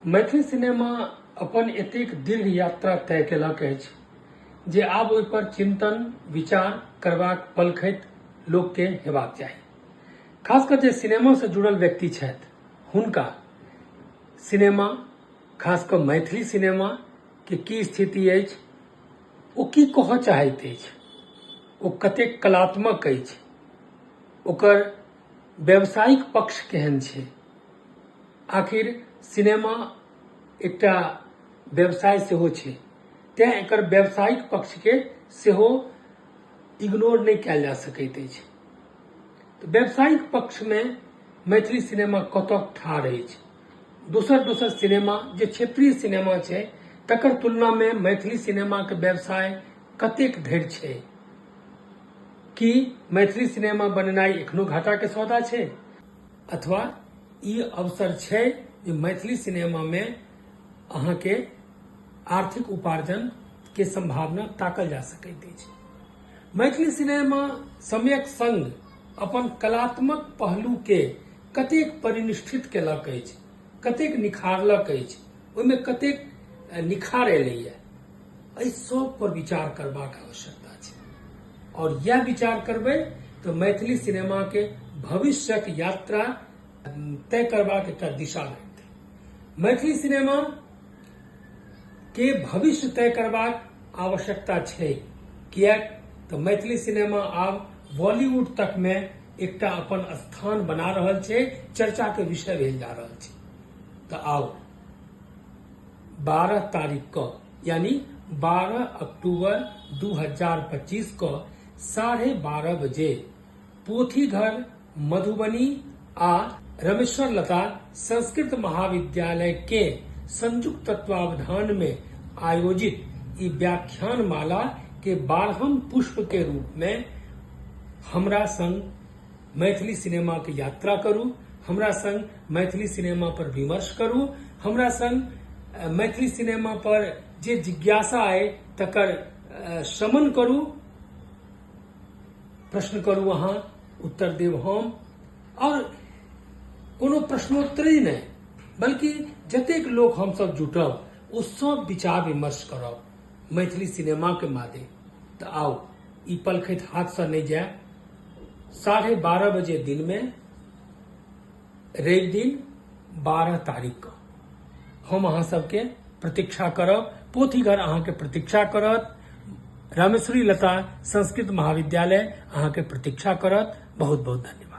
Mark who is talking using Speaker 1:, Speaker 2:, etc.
Speaker 1: Maithili cinema अपन एतेक दीर्घ यात्रा तय केलक अछि जे आब ओहि पर चिंतन विचार करबाक पलखति लोकके हेबाक चाही। खास कऽ जे सिनेमासँ जुड़ल व्यक्ति छथि हुनका सिनेमा खास कऽ मैथिली सिनेमाके की स्थिति अछि, ओ की कहऽ चाहैत अछि, ओ कतेक कलात्मक अछि, ओकर व्यावसायिक पक्ष केहन छै, आखिर सिनेमा एकटा व्यवसाय सेहो छै, तेँ एकर व्यावसायिक पक्षके सेहो इग्नोर नहि कयल जा सकैत अछि। तऽ व्यावसायिक पक्षमे मैथिली सिनेमा कतऽ ठाढ़ अछि, दोसर दोसर सिनेमा जे क्षेत्रीय सिनेमा छै तकर तुलनामे मैथिली सिनेमाके व्यवसाय कतेक धरि छै, की मैथिली सिनेमा बनेनाइ एखनो घाटाके सौदा छै अथवा ई अवसर छै जे मैथिली सिनेमामे अहाँके आर्थिक उपार्जनके सम्भावना ताकल जा सकैत अछि। मैथिली सिनेमा समयक संग अपन कलात्मक पहलूके कतेक परिनिष्ठित केलक अछि, कतेक निखारलक अछि, ओहिमे कतेक निखार एलैए, एहि सब पर विचार करबाक आवश्यकता छै। और यह विचार करबै तऽ मैथिली सिनेमाके भविष्यक यात्रा तय करबाक एकटा दिशा भेटतै। मैथिली सिनेमा के भविष्य तय करबाक आवश्यकता छै, किएक तऽ मैथिली सिनेमा आब बॉलीवुड तक मे एकटा अपन स्थान बना रहल छै, चर्चा के विषय भेल जा रहल छै। तऽ आउ 12 तारीख क यानी 12 अक्टूबर 2025 क 12:30 बजे पोथीघर मधुबनी आ रमेश्वर लता संस्कृत महाविद्यालय के संयुक्त तत्वावधान में आयोजित ई व्याख्यान माला के 12म पुष्प के रूप में हमरा संग मैथिली सिनेमा के यात्रा करू, हमरा संग मैथिली सिनेमा पर विमर्श करू, हमरा संग मैथिली सिनेमा पर जे जिज्ञासा अइ तकर शमन करू, प्रश्न करू अहाँ, उत्तर देब हम। और कोनो प्रश्नोत्तरी नहि, बल्कि जतेक लोक हमसब जुटब ओ सब विचार विमर्श करब मैथिली सिनेमा के मादे। तऽ आउ, ई पलखति हाथसँ नहि जाय। 12:30 बजे दिन में रवि दिन 12 तारीख के हम अहाँ सबके प्रतीक्षा करब। पोथीघर अहाँके प्रतीक्षा करत, रामेश्वरी लता संस्कृत महाविद्यालय अहाँके प्रतीक्षा करत। बहुत बहुत धन्यवाद।